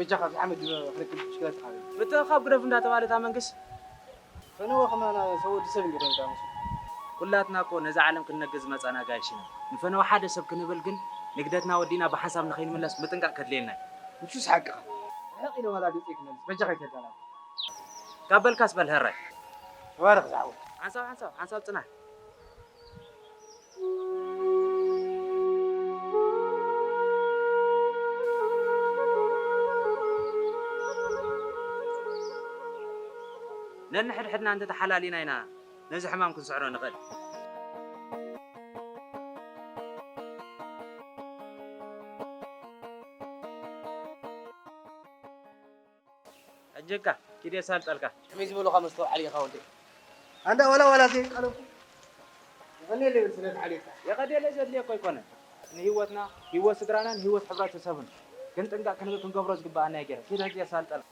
በጃኻ ኣብዚ ሓመድ ክረክብ ብሽክለታ ሓበኒ። ምትእኻብ ግደፍ እንዳተባለ እታ መንግስት። ፈነወ ከማና ሰብ ወዲ ሰብ እንዲኾን እታ መስሎ። ኩላትና እኮ ነዛ ዓለም ክንነግር ዝመጻና ኣጋይሽ ኢና። ንፈነወ ሓደ ሰብ ክንብል ግን ንግደትና ወዲእና ብሓንሳብ ንኸይንምለስ ምጥንቃቕ ከድልየና እዩ። ንሱስ ሓቅኻ። ርሕቕ ኢለ ዋላ ገጸይ ክመልስ በጃኻ ይተዳላ። ካብ በልካስ በል፣ ሀራይ። ተባረኽ ዝዓወት። ሓንሳብ፣ ሓንሳብ፣ ሓንሳብ ጽናሕ። ነንሕድሕድና እንተተሓላሊና ኢና ነዚ ሕማም ክንስዕሮ ንኽእል። ሕጂ እካ ኪድ የሳልጠልካ። ከመይ ዝበሉኻ መስተውዓሊ ኢኻ ወደይ? ኣንዳ ዋላ ዋላ ዘይቃለኩ። የቐንየለይ ብል ስለ ዝዓልየካ። የቐንየለይ ዘድልየኮ ኣይኮነን። ንህይወትና፣ ህይወት ስድራናን ህይወት ሕብረተሰብን ክንጥንቀቕ ክንብል ክንገብሮ ዝግብኣና እዩ ገይረ። ኪድ ሕጂ የሳልጠልካ።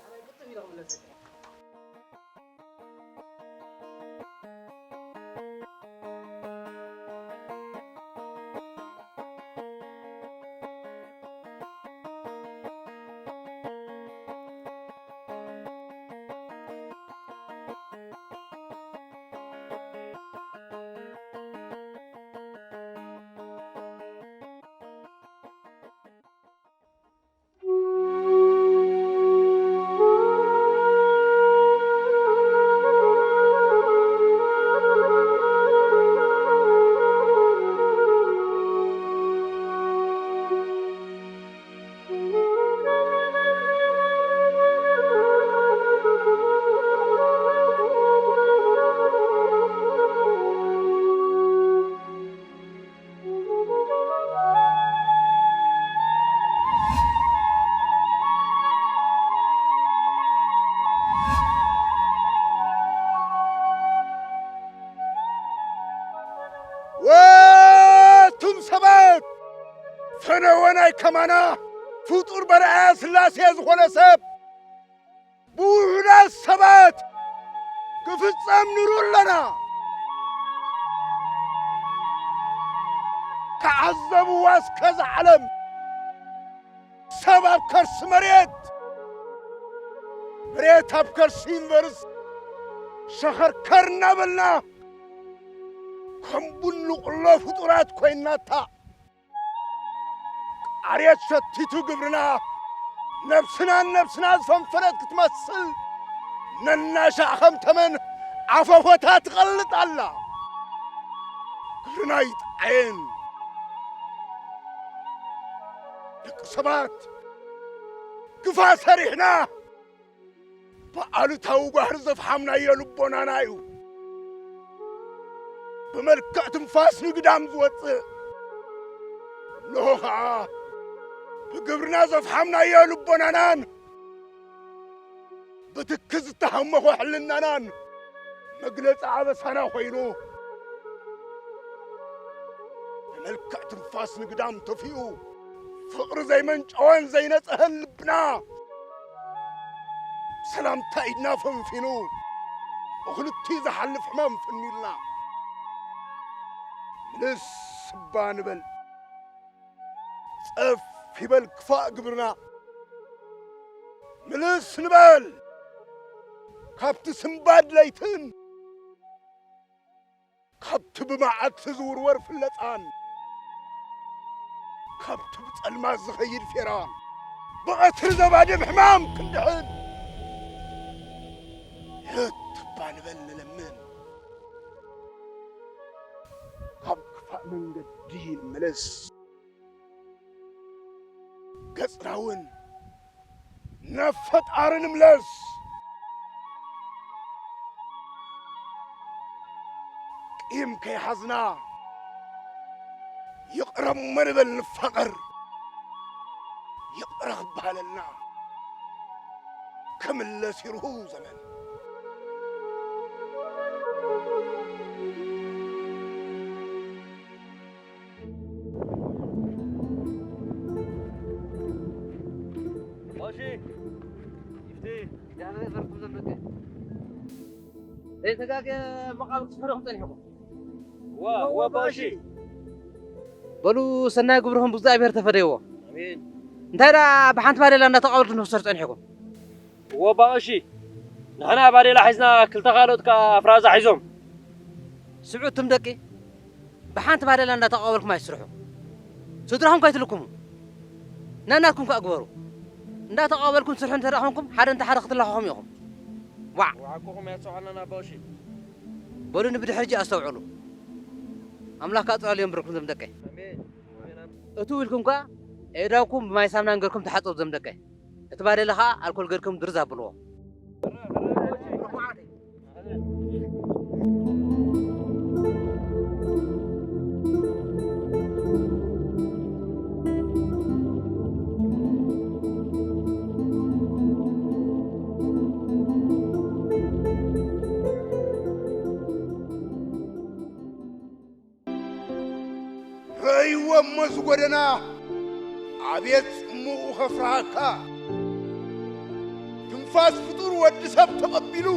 ወቱም ሰባት፣ ፈነወ ናይ ከማና ፍጡር በርኣያ ስላሴ ዝኾነ ሰብ ብውሑዳት ሰባት ክፍጸም ንርኢ ኣለና። ተዓዘብዋ እስከ እዛ ዓለም። ሰብ ኣብ ከርሲ መሬት፣ መሬት ኣብ ከርሲ ዩኒቨርስ ሸኸርከር እናበልና ከም ቡን ንቑሎ ፍጡራት ኮይናታ። ቃርየት ሸቲቱ ግብርና፣ ነብስናን ነብስና ዝፈንፈነት ክትመስል፣ ነናሻዕ ከም ተመን ኣፈፎታ ትቐልጥ ኣላ። ግብርና ይጥዓየን። ደቂ ሰባት፣ ግፋ ሰሪሕና፣ ብኣሉታዊ ጓህሪ ዘፍሓምናዮ ልቦናና እዩ ብመልክዕ ትንፋስ ንግዳም ዝወጽእ። እንሆ ኸኣ ብግብርና ዘፍሓምናዮ ልቦናናን ብትኪ ዝተሃመኾ ሕልናናን መግለጺ ኣበሳና ኮይኑ፣ ብመልክዕ ትንፋስ ንግዳም ተፊኡ፣ ፍቕሪ ዘይመንጨወን ዘይነጽሀን ልብና፣ ሰላምታ ኢድና ፈንፊኑ፣ ብኽልቲኡ ዝሓልፍ ሕማም ፈንዩልና። ምልስ እባ ንበል። ጸፍ ይበል ክፋእ ግብርና። ምልስ ንበል ካብቲ ስንባድ ለይትን፣ ካብቲ ብመዓልቲ ዝውርወር ፍለጻን፣ ካብቲ ብጸልማት ዝኸይድ ፌራ፣ ብቐትሪ ዘባድም ሕማም ክንድሕን። ህት እባ ንበል ንለምን። ካብ ክፋእ መንገዲ ንምለስ። ገጽና እውን ናብ ፈጣሪ ንምለስ። ቂም ከይሓዝና ይቕረ እሞ ንበል ንፋቐር። ይቕረ ክበሃለልና ክምለስ ይርሁ ዘመን። ኦሺ፣ ይፍቲ። ጃንሆይ በርኩም ዘለከ። ዘይተጋገ መቓብር ትፈረኹም ጸኒሕኩም። ዋ፣ ዋ፣ ባሺ። በሉ፣ ሰናይ ግብርኹም ብእግዚኣብሔር ተፈደይዎ። ኣሜን። እንታይ ደኣ ብሓንቲ ባዴላ እንዳተቓበልኩም ንኽትሰርሑ ጸኒሕኩም? እዎ ኣባ ቀሺ፣ ንሕና ባዴላ ሒዝና፣ ክልተ ካልኦት ከኣ ኣፍራዛ ሒዞም። ስምዑ እትም ደቂ፣ ብሓንቲ ባዴላ እንዳተቓበልኩም ኣይትስርሑ። ስድራኹም ከይትልክሙ፣ ነናትኩም ከኣ ግበሩ። እንዳተቓበልኩም ትስርሑ እንተ ደኣ ኾንኩም፣ ሓደ እንተ ሓደ ክትለኻኸሙ ኢኹም። ዋዕ! ሓቅኹም እያ፣ ኣስተውዓልና ኣባ ቀሺ። በሉ ንብድሕሪ ሕጂ ኣስተውዕሉ። ኣምላኽ ከኣ ጽላል የንብርኩም እዞም ደቀይ። ኣሜን። ኣሜን። እትው ኢልኩም ከኣ ኣእዳውኩም ብማይ ሳሙናን ገርኩም ተሓጸቡ እዞም ደቀይ። እቲ ባዴላ ኸኣ ኣልኮል ገርኩም ድርዝ ኣብልዎ። ረእይዎ እሞ እዚ ጐደና፣ ኣቤት ጽምኡ ኸፍርሃካ። ትንፋስ ፍጡር ወዲ ሰብ ተቐቢሉ፣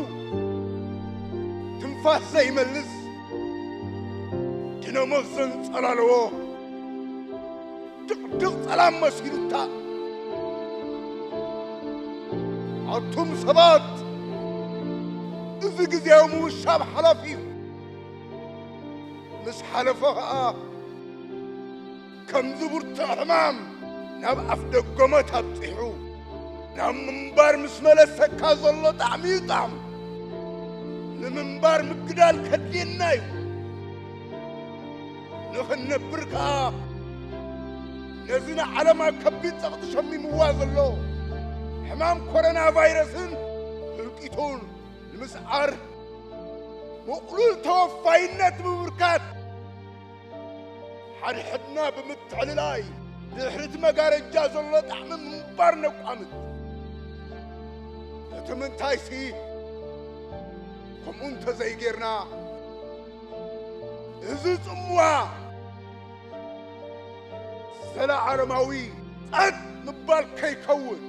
ትንፋስ ዘይመልስ፣ ድነ ሞት ዘንጸላለዎ፣ ድቕድቕ ጸላም መሲሉታ። ኣቱም ሰባት፣ እዚ ግዜያዊ ምውሻብ ሓላፊ እዩ። ምስ ሓለፈ ኸኣ፣ ከምዚ ብርቱዕ ሕማም ናብ ኣፍ ደገሞት ኣብጺሑ፣ ናብ ምንባር ምስ መለሰካ ዘሎ ጣዕሚ ይጥዓም። ንምንባር ምግዳል ከድልየና እዩ። ንኽንነብር ከኣ፣ ነዚ ንዓለም ኣብ ከቢድ ጸቕጢ ሸሚምዋ ዘሎ ሕማም ኮሮና ቫይረስን ህልቂቱን ንምስዓር፣ ምቕሉል ተወፋይነት ብምብርካት፣ ሓድሕድና ብምትዕልላይ፣ ድሕሪ እቲ መጋረጃ ዘሎ ጣዕሚ ምንባር ነቋምት። እቲ ምንታይሲ፣ ከምኡ እንተዘይጌርና፣ እዚ ጽምዋ ዘለዓለማዊ ጸጥ ምባል ከይከውን።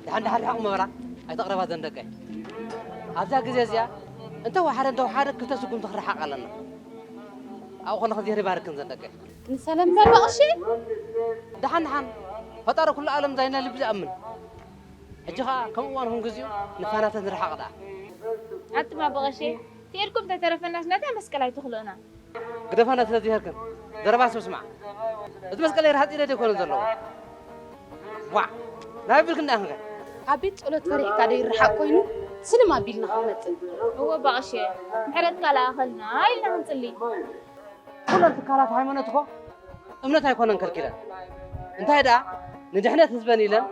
ደሓን ደሓን ርሓቕ መበላ ኣይተቕረባ ዘን ደቀይ። ኣብዛ ግዜ እዚኣ እንተ ወሓደ እንተ ወሓደ ክልተ ስጉምቲ ክረሓቕ ኣለና። ኣብኡ ከለኹ እግዚኣብሔር ይባርክን ዘን ደቀይ። ንሰላም በቃ እሺ። ደሓን ደሓን ፈጣሪ ኩሉ ዓለም ዛይና ልቢ ዝኣምን። ሕጂ ኸኣ ከም እዋንኹም ግዚኡ ንፋናተን ንርሓቕ ደኣ። ኣቱም ኣቦ ቀሺ፣ ክኢልኩም እንተተረፈናስ ነታ መስቀል ኣይትኽልኡና። ግደፋና ስለ ዝሄድክን ዘረባ ሰብ ስማዕ። እዚ መስቀለይ ርሃጽ ኢለ ደይኮነ ዘለዎ። ዋዕ! ናበይ ቢልክን ደኣ ክንከ? ካብ ቤት ጸሎት ፈሪሕካ ደይርሓቕ ኮይኑ ስልም ኣቢልና ክንመጽእ። እወ ኣባ ቀሺ፣ ምሕረትካ ለኣኸልና ኢልና ክንጽሊ። ኩለን ትካላት ሃይማኖት እኮ እምነት ኣይኮነን ከልኪለን። እንታይ ደኣ ንድሕነት ህዝበን ኢለን፣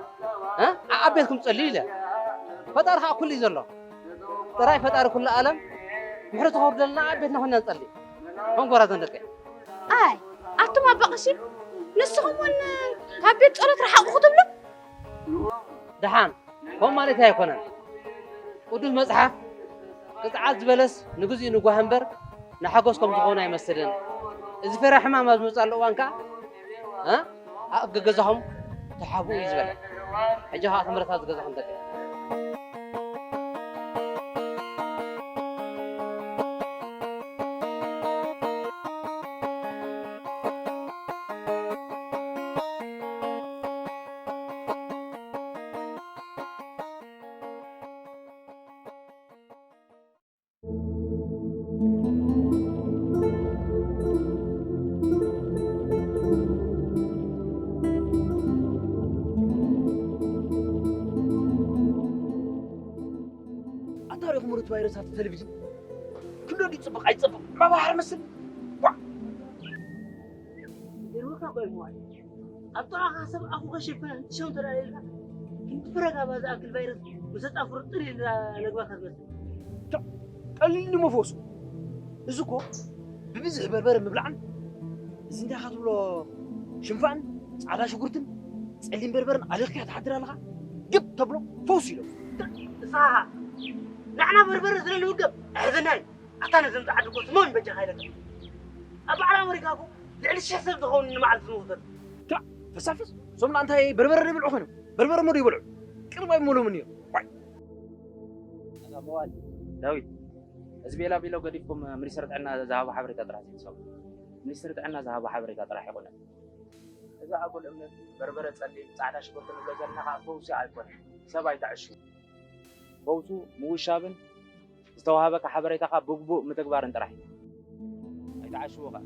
እ፣ ኣብ ቤትኩም ጸልዩ ኢለን። ፈጣሪ ኸኣ ኩሉ እዩ ዘሎ። ጥራይ ፈጣሪ ኩሉ ዓለም ምሕረቱ ከውርደልና ኣብ ቤትና ኮይና ንጸሊ። መንጎራ ዘንደቀ። ኣይ፣ ኣቱም ኣባ ቀሺ፣ ንስኹም እውን ካብ ቤት ጸሎት ረሓቑ ክትብሉ? ደሓን፣ ከምኡ ማለተይ ኣይኮነን። ቅዱስ መጽሓፍ፣ "ቅጽዓት ዝበለስ ንግዚኡ ንጓህ እምበር፣ ንሓጎስ ከም ዝኾነ ኣይመስልን። እዚ ፍረ ሕማም ኣብ ዝመጽኣሉ እዋን ከኣ፣ እ፣ ኣብ ገገዛኹም ተሓብኡ" እዩ ዝበለ። ሕጂ ከኣ ትምህርታ ዝገዛኹም ደቂ። ሳት ቴሌቪዥን ክንዶ ድዩ ጽቡቕ ኣይጸብቕ? ማባህር መስል። ዋ! ይገርመካ እኮ እዩ መዋል። ኣብ ጥቓኻ ሰብ ኣፉ ከሸፍን ትሸው እንተ ደኣ ኢልካ፣ ክንዲ ፍረ ጋባ ዝኣክል ቫይረስ ምስ ኣጻፍሩ ጥር ኢልካ ነግባካ ትመስል። ታ-፣ ቀሊል ድዩ መፈወሱ? እዚ እኮ ብብዝሒ በርበረ ምብላዕን እዚ እንታይ ኢኻ ትብሎ ሽንፋን ጻዕዳ ሽጉርትን ጸሊም በርበረን ኣሊኽካ ትሓድር ኣለኻ። ግብ ተብሎ ፈውስ ኢሎም። ንስኻ ንዓና በርበረ ስለ ንውገብ ኣሕዘናይ። ኣታ ነዘም ጻዕዱ እኮ ስሞን በጃኻ ኢለካ። ኣብ በዓል ኣመሪካ እኮ ልዕሊ ሽሕ ሰብ ዝኸውን ንመዓልቲ ዝሞተሉ። ታ፣ ፈሳፍስ፣ እዞም ንኣንታይ በርበረ ዘይበልዑ ኮይኖም? በርበረ እሞ ዶ ይበልዑ? ቅርብ ኣይመሎምን እዮም። ዋይ። ኣታ መዋል፣ ዳዊት፣ እዚ ቤላ ቤሎ ገዲፍኩም ሚኒስትሪ ጥዕና ዝሃቦ ሓበሬታ ጥራሕ ዘይትሰሙ። ሚኒስትሪ ጥዕና ዝሃቦ ሓበሬታ ጥራሕ ይኾነ። እዚ ኣጉል እምነት በርበረ ጸሊም፣ ጻዕዳ ሽጉርቲ ንብሎ ዘለና ኸኣ ፈውሲ ኣይኮነን። ሰብ ኣይተዕሹ። ፈውሱ ምውሻብን ዝተዋህበካ ሓበሬታ ኸኣ ብግቡእ ምትግባርን ጥራሕ እዩ። ኣይተዓሽዎ ኸኣ።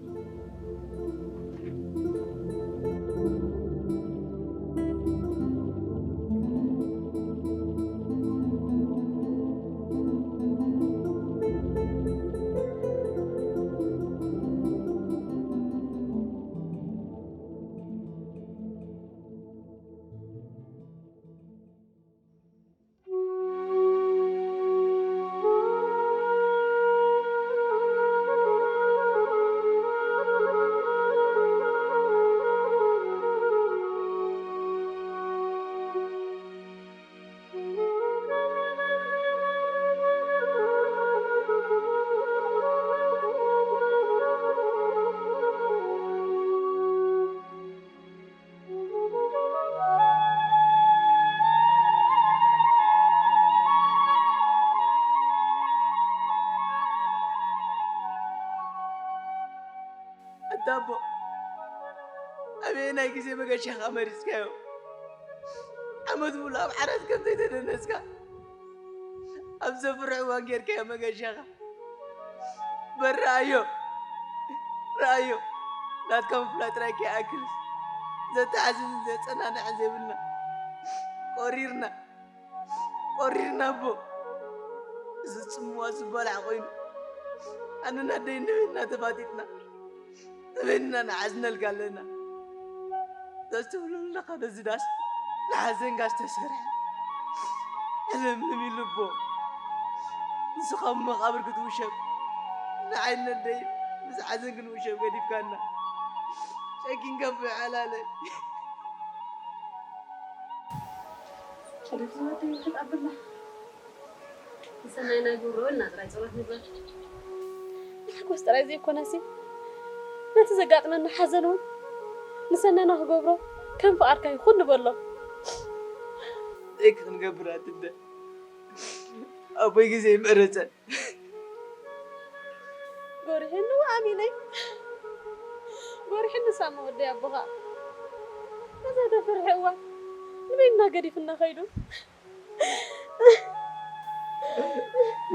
ኣታ ኣቦ፣ ኣበየናይ ግዜ መገሻኻ መሪጽካዮ? ዓመት ሙሉ ኣብ ዓራት ከም ዘይተደነስካ፣ ኣብ ዘፍርሕ እዋን ጌርካዮ መገሻኻ። በል ረኣዮ፣ ረኣዮ። ናትካ ምፍላጥ ጥራይ ከይኣክልስ፣ ዘተሓዝንን ዘጸናንዕን ዘይብልና። ቆሪርና፣ ቆሪርና ኣቦ። እዚ ጽምዋ ዝበላዕ ኮይኑ፣ ኣነና ደይ ንበይንና ተፋጢጥና፣ ንበይንና ንሓዝነልካ ኣለና። ተስትብሉ ኣለኻ ነዚ ዳስ ንሓዘንካ ዝተሰርሐ። ሕልምልም ኢሉ ኣቦ። ንስኻ ኣብ መቓብር ክትውሸብ፣ ንዓይ ነደይ ምስ ሓዘን ክንውሸብ ገዲፍካና። ጨኪንካ ኣቦ ይዓላለይ። ሸሪፍ ዝወደይ ይኽእል ኣብላ። ንሰናይና ግብሮ እና ጥራይ ጸሎት ንግበር። ንሓጎስ ጥራይ ዘይኮነሲ፣ ነቲ ዘጋጥመና ሓዘን እውን ንሰናይና ክገብሮ ከም ፍቓድካ ይኹን ንበሎ። እንታይ ክንገብር ኣትደ? ኣቦይ ግዜ ይመረጸ። ጎሪሕኒ ኣሚነይ። ጎሪሕኒ ሳማ ወደይ ኣቦኻ። ነዛ ተፍርሒ እዋን ንበይንና ገዲፍና ከይዱ።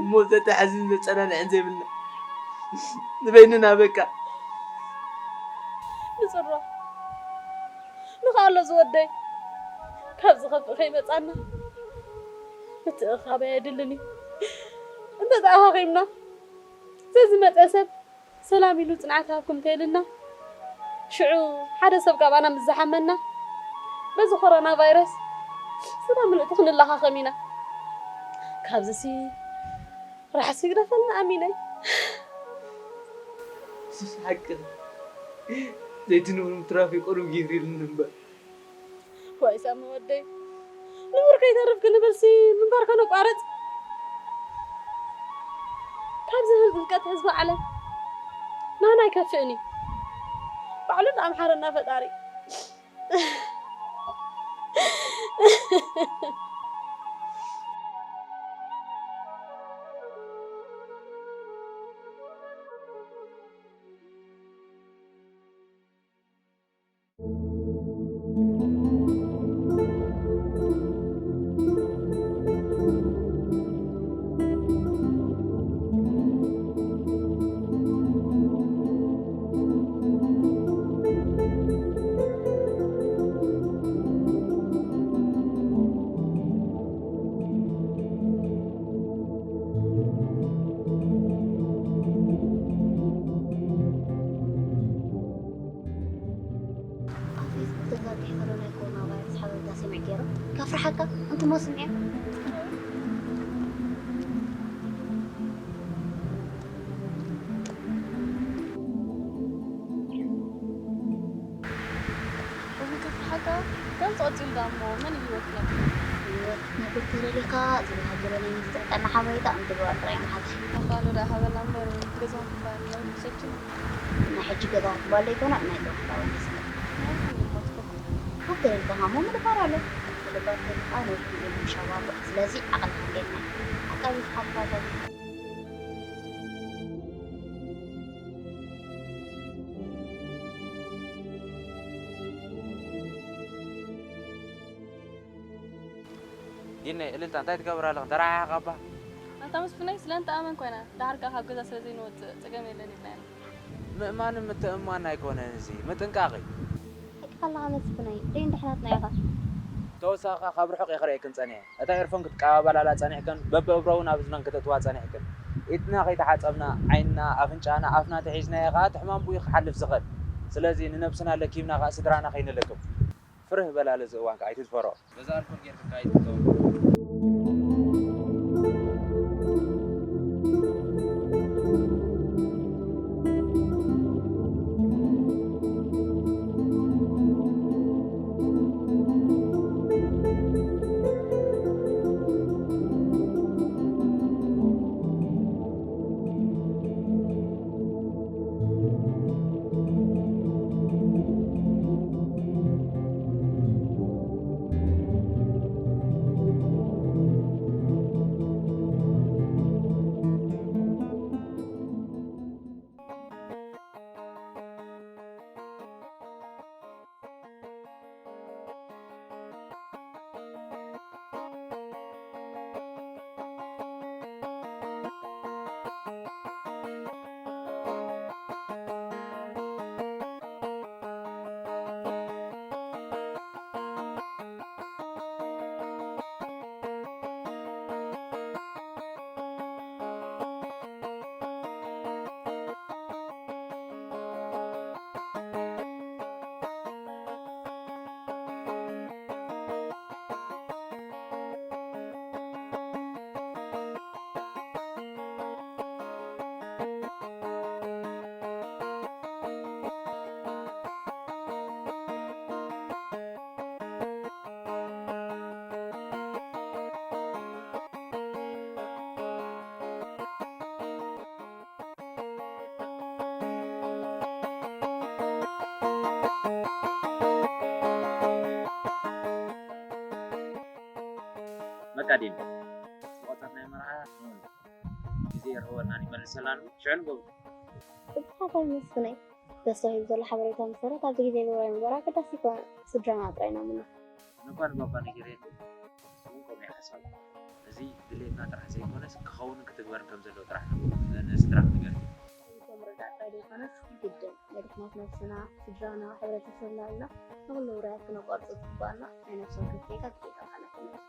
እሞ ዘተሓዝን ዘጸናንዕን ዘይብልና ንበይንና በቃ። ንጽሮ ንኻሎ ዝወደይ ካብ ዝኸፍእ ከይመጻና ምትእኻብ ኣየድልን እዩ። እንተ ተኣኻኺብና ዘዝመጸ ሰብ ሰላም ኢሉ ጽንዓት ሃብኩም እንተኢልና፣ ሽዑ ሓደ ሰብ ካባና ምስ ዝሓመና፣ በዚ ኮሮና ቫይረስ ስጋ ምልእቲ ክንለኻኸም ኢና። ካብዚሲ ራሕሲ ይግደፈልና ኣሚነይ። እሱስ ሓቂ። ዘይትንብሩ ምትራፍ ይቐርብ ገይሩ ኢሉኒ እምበር። ዋይ ሳሚ ወደይ፣ ንቡር ከይተርፍ ክንብልሲ ምንባር ከነቋርጽ። ካብዚ ህልቀት ህዝቢ ዓለም ናህና ኣይከፍእን እዩ። ባዕሉ ደኣ ኣምሓረና ፈጣሪ። በቃ፣ እንትን ወስን እየ። እዚ ከፍርሓካ፣ ከምዚ ቀጺሉ ደኣ እሞ መን እዩ ህይወት ክነብር? ህይወት ክትነብር ተደሊኻ፣ ዝወሃብ ዘሎ ናይ ምዝጥዕጠና ሓበሬታ እምትግባር ጥራይ መሓዝ። ኣባሉ ደኣ ሃበና እምበር፣ ገዛኹም ክፋል ሰኪኑ። ናይ ሕጂ ገዛኹም ክፋል ዘይኮነ፣ ናይ ጥዋሕታ ወንዝ። ናይ ኩሉ እሞ ትፈኩ። ኣብ ተደሊኻ እሞ ምድፋር ኣሎ። ምድፋር ተደሊኻ፣ ነዊሕ ግዜ ምምሻው ኣሎ። ስለዚ ዓቕልኻ እንዴት ናይ ዓቃቢ ተሓታታሊ። ዲነ፣ እልልታ እንታይ ትገብር ኣለኽ? ተረሓሓቕ እባ። ኣንታ መስፍነይ፣ ስለ እንተኣመን ኮይና፣ ደሓር ከኣ ካብ ገዛ ስለ ዘይንወጽእ ጸገም የለን ኢልና ኢና። ምእማንን ምትእምማን ኣይኮነን እዚ፣ ምጥንቃቕ እዩ። ሓቅኻ ኣለኻ መስፍነይ፣ ደይን ድሕነትና ኢኻ። ተወሳኺ ካብ ርሑቕ እየ ክርእየክን ጸኒሐ። እታ ኤርፎን ክትቀባበላላ ጸኒሕክን፣ በብእግሮ እውን ኣብ እዝነን ክተእትዋ ጸኒሕክን። ኢድና ከይተሓጸብና፣ ዓይንና፣ ኣፍንጫና፣ ኣፍና ተሒዝናዮ ከኣ እቲ ሕማም ብኡ እዩ ክሓልፍ ዝኽእል። ስለዚ ንነብስና ለኪምና ከኣ ስድራና ከይንልክም። ፍርህ በል፣ ኣብዚ እዋን ከኣ ኣይትድፈሮ። በዛ ኣልኮል ጌርካ ከኣ ኣይትጠወም። በቃ ዲን፣ ስጦታት ናይ መርዓ ግዜ ይርኸበና ይመልሰላን ሽዑ ንገብሮ። ብዝሓት ኣይመስግነይ። ደስ ተባሂሉ ዘሎ ሓበሬታ መሰረት ኣብዚ ግዜ ንብራይ ምንባር ኣገዳሲ ኣይኮነን። ስድራና ጥራይ ኢና ምና። ኣነ እኳ ንባባ ነጊረየሉ፣ ንሱ እውን ከምኡ ይሓስብ። እዚ ድሌትና ጥራሕ ዘይኮነስ ክኸውን ክትግበርን ከም ዘለዎ ጥራሕ ንስድራ ክንገር። እዚ ምርዳእ ጥራይ ዘይኮነስ ግድን። መድሕናት ነብስና፣ ስድራና፣ ሕብረተሰብና ኢልና ንኹሉ ውራያት ክነቋርጾ ዝግባኣና ናይ ነብሲ ወከፍ ጌጋ ግዴታ ሓላፍነት እዩ።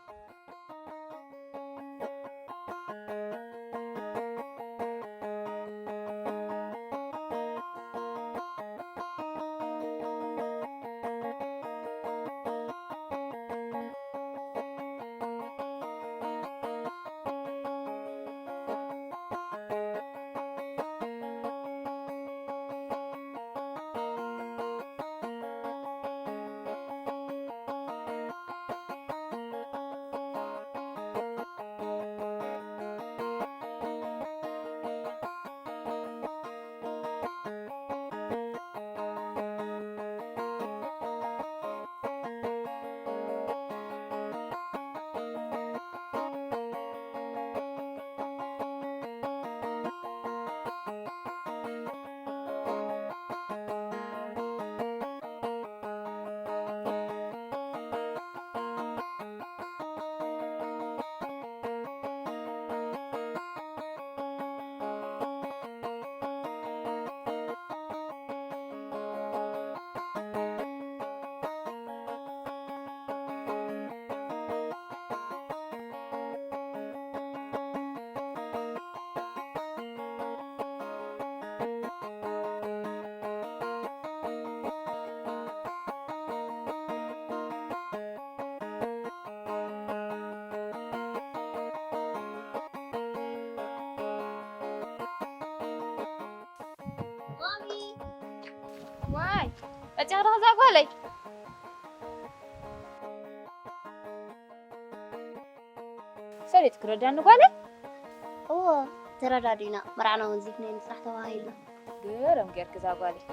ዋይ፣ መጺኻ ዶ እዛ ጓለይ? ሰሊጥ ክረዳኒ ጓለይ? እዎ፣ ተረዳዲና። መርዓና እውን ዚፍነይ ንጽራሕ ተባሂልና። ግርም ጌርኪ እዛ ጓለይ።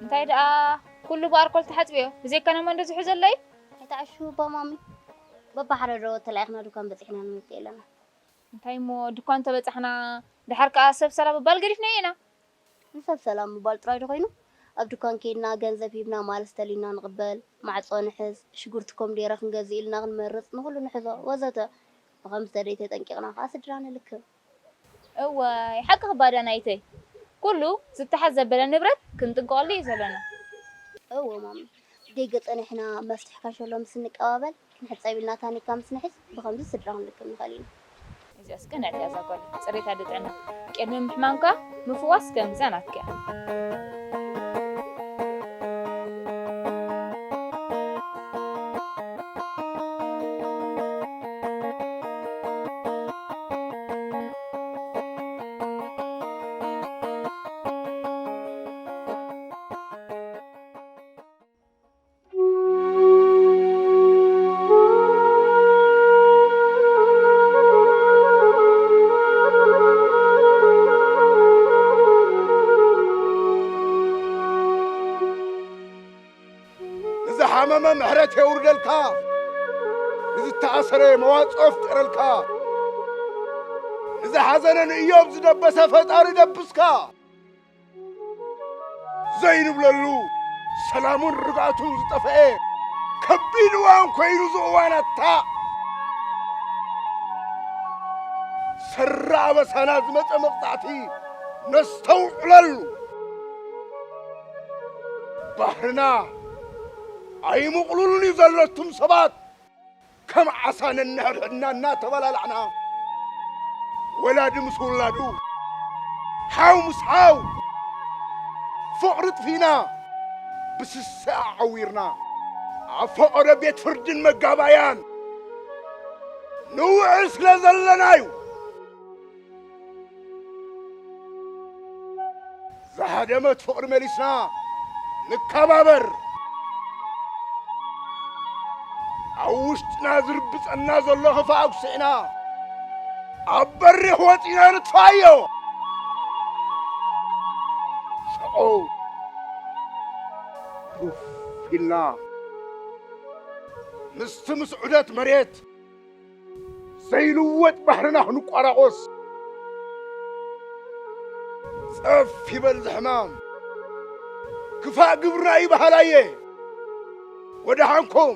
እንታይ ደኣ ኩሉ ብኣርኮል ተሓጽብዮ፣ ብዘይካና መንዶ ዝሑ ዘሎ እዩ? ኣይተዓሹ እባ ማሚ። በባሓደ ዶ ተላኢኽና ዱኳን በጺሕና ንምጽእ ኣለና። እንታይ እሞ ዱኳን ተበጻሕና፣ ድሓር ከኣ ሰብ ሰላም ምባል ገዲፍናዮ ኢና። ንሰብ ሰላም ምባል ጥራይ ዶ ኮይኑ? ኣብ ዱኳን ከይድና ገንዘብ ሂብና ማልስ ተሊና ንቕበል፣ ማዕጾ ንሕዝ፣ ሽጉርቲ ኮምዴረ ክንገዝእ ኢልና ክንመርጽ ንኹሉ ንሕዞ ወዘተ። ብኸምዚ ተደይ ተጠንቂቕና ከኣ ስድራ ንልክም። እዋይ፣ ሓቅኺ ባዳ ናይተይ። ኩሉ ዝተሓዝ ዘበለ ንብረት ክንጥንቀቐሉ እዩ ዘለና። እወ ማሚ፣ ደገ ጸኒሕና መፍትሕ ካሸሎ ምስ እንቀባበል፣ ንሕጸብ ኢልና ታኒካ ምስ ንሕዝ፣ ብኸምዚ ስድራ ክንልክም ንኽእል ኢና። እዚኣስ ቅንዕቲ እያ እዛ ጓል። ጽሬታ ድጥዕና። ቅድሚ ምሕማምካ ምፍዋስ ከምዛ ናትካ እያ። ንዝሓመመ ምሕረት የውርደልካ፣ ንዝተኣሰረ መዋጽኦ ፍጠረልካ፣ ንዝሓዘነ ንእዮብ ዝደበሰ ፈጣሪ ደብስካ። ዘይንብለሉ ሰላሙን ርግኣቱን ዝጠፍአ ከቢድ እዋን ኮይኑ ዝእዋናታ ሰራ ኣበሳና ዝመጸ መቕጻዕቲ ነስተውዕለሉ። ባህርና ኣይምቕሉልን እዩ ዘሎ። እቱም ሰባት ከም ዓሳ ነንሕድሕድና እናተበላላዕና፣ ወላዲ ምስ ውላዱ፣ ሓው ምስ ሓው፣ ፍቕሪ ጥፊና፣ ብስስዐ ዓዊርና፣ ኣብ ፈቐዶ ቤት ፍርድን መጋባእያን ንውዕል ስለ ዘለና እዩ። ዝሃደመት ፍቕሪ መሊስና ንከባበር። ኣብ ውሽጥና ዝርብጸና ዘሎ ክፋእ ኣጉሲዕና፣ ኣብ በሪኽ ወጺና ንጥፋዮ። ሸቆው ሩፍ ኢልና ምስቲ ምስ ዑደት መሬት ዘይልወጥ ባሕርና ክንቋራቆስ። ጸፍ ይበል ዝሕማም። ክፋእ ግብርና እዩ በሃላየ። ወደሓንኩም።